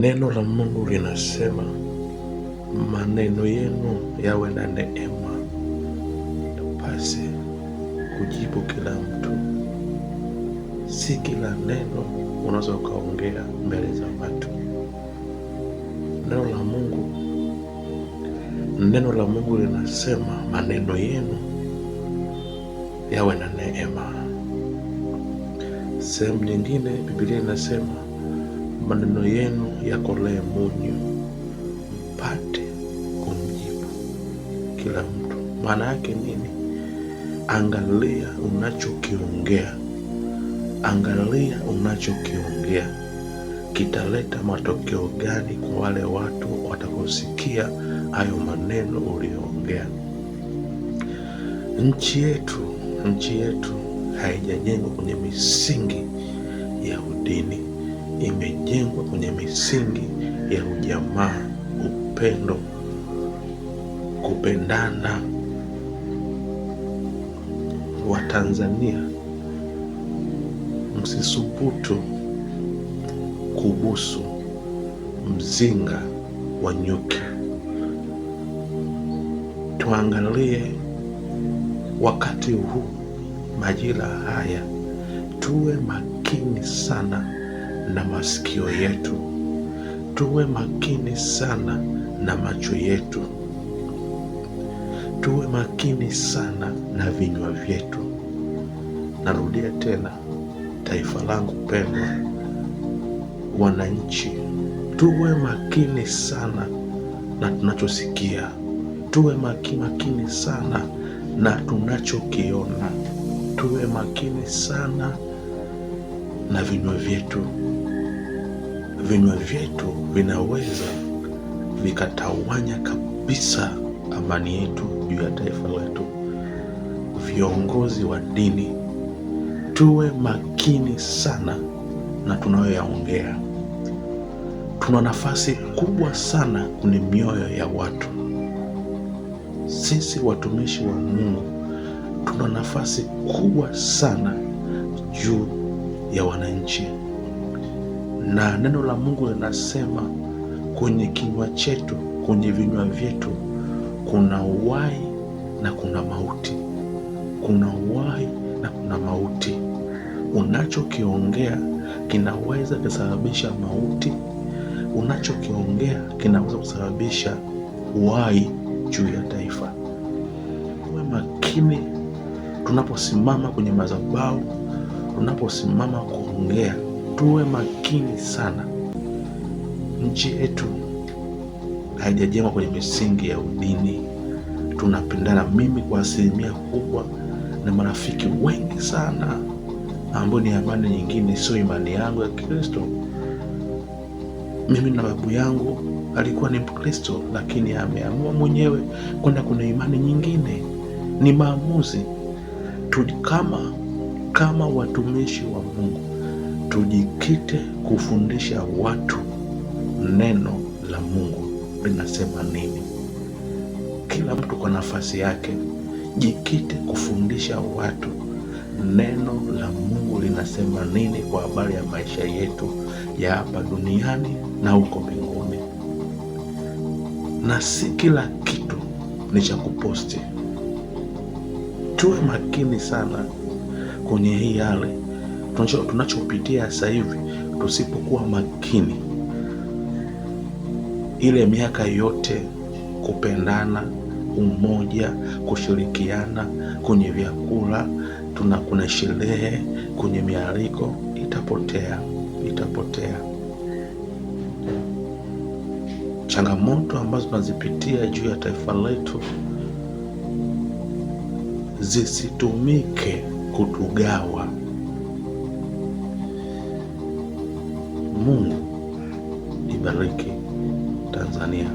Neno la Mungu linasema maneno yenu yawe na neema, pasi kujibu kila mtu. Si kila neno unaweza ukaongea mbele za watu. Neno la Mungu, neno la Mungu linasema maneno yenu yawe na neema. Sehemu nyingine Biblia inasema maneno yenu yakolee munyu, mpate kumjibu kila mtu. Maana yake nini? Angalia unachokiongea, angalia unachokiongea kitaleta matokeo gani kwa wale watu watakaosikia hayo maneno uliyoongea. Nchi yetu haijajengwa kwenye misingi ya udini, imejengwa kwenye misingi ya ujamaa, upendo, kupendana. Watanzania, msisubutu kubusu mzinga wa nyuki. Tuangalie wakati huu, majira haya, tuwe makini sana na masikio yetu, tuwe makini sana na macho yetu, tuwe makini sana na vinywa vyetu. Narudia tena, taifa langu pendwa, wananchi, tuwe makini sana na tunachosikia, tuwe makini sana na tunachokiona, tuwe makini sana na vinywa vyetu. Vinywa vyetu vinaweza vikatawanya kabisa amani yetu juu ya taifa letu. Viongozi wa dini, tuwe makini sana na tunayoyaongea. Tuna nafasi kubwa sana kwenye mioyo ya watu. Sisi watumishi wa Mungu tuna nafasi kubwa sana juu ya wananchi, na neno la Mungu linasema kwenye kinywa chetu, kwenye vinywa vyetu kuna uhai na kuna mauti, kuna uhai na kuna mauti. Unachokiongea kinaweza kusababisha mauti, unachokiongea kinaweza kusababisha uhai juu ya taifa. Tuwe makini tunaposimama kwenye madhabahu, tunaposimama kuongea, tuwe makini sana. Nchi yetu haijajengwa kwenye misingi ya udini. Tunapendana. Mimi kwa asilimia kubwa na marafiki wengi sana ambao ni amani nyingine, sio imani yangu ya Kikristo. Mimi na babu yangu alikuwa ni Mkristo, lakini ameamua mwenyewe kwenda kuna imani nyingine. Ni maamuzi tu. Kama watumishi wa Mungu tujikite kufundisha watu neno la Mungu linasema nini. Kila mtu kwa nafasi yake, jikite kufundisha watu neno la Mungu linasema nini kwa habari ya maisha yetu ya hapa duniani na huko mbinguni. Na si kila kitu ni cha kuposti. Tuwe makini sana kwenye hii hali tunachopitia sasa hivi. Tusipokuwa makini, ile miaka yote kupendana, umoja, kushirikiana kwenye vyakula, kuna sherehe, kwenye mialiko, itapotea, itapotea. Changamoto ambazo tunazipitia juu ya taifa letu zisitumike kutugawa. Mungu ibariki Tanzania.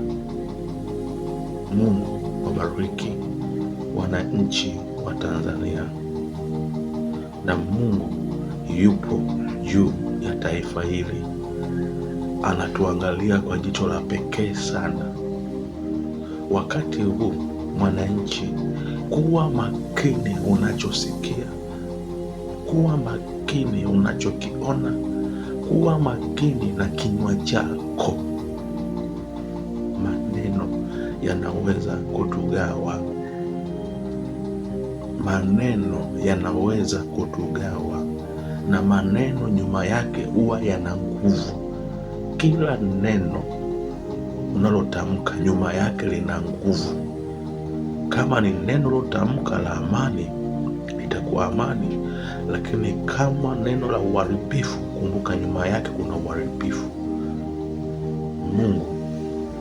Mungu wabariki wananchi wa Tanzania, na Mungu yupo juu ya taifa hili, anatuangalia kwa jicho la pekee sana. Wakati huu mwananchi, kuwa makini unachosikia, kuwa makini unachokiona, Kuwa makini na kinywa chako. Maneno yanaweza kutugawa, maneno yanaweza kutugawa, na maneno nyuma yake huwa yana nguvu. Kila neno unalotamka nyuma yake lina nguvu. Kama ni neno lotamka la amani, litakuwa amani, lakini kama neno la uharibifu, kumbuka nyuma yake kuna uharibifu. Mungu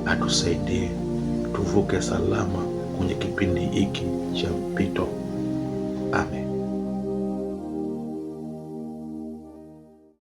atusaidie tuvuke salama kwenye kipindi hiki cha mpito. Amen.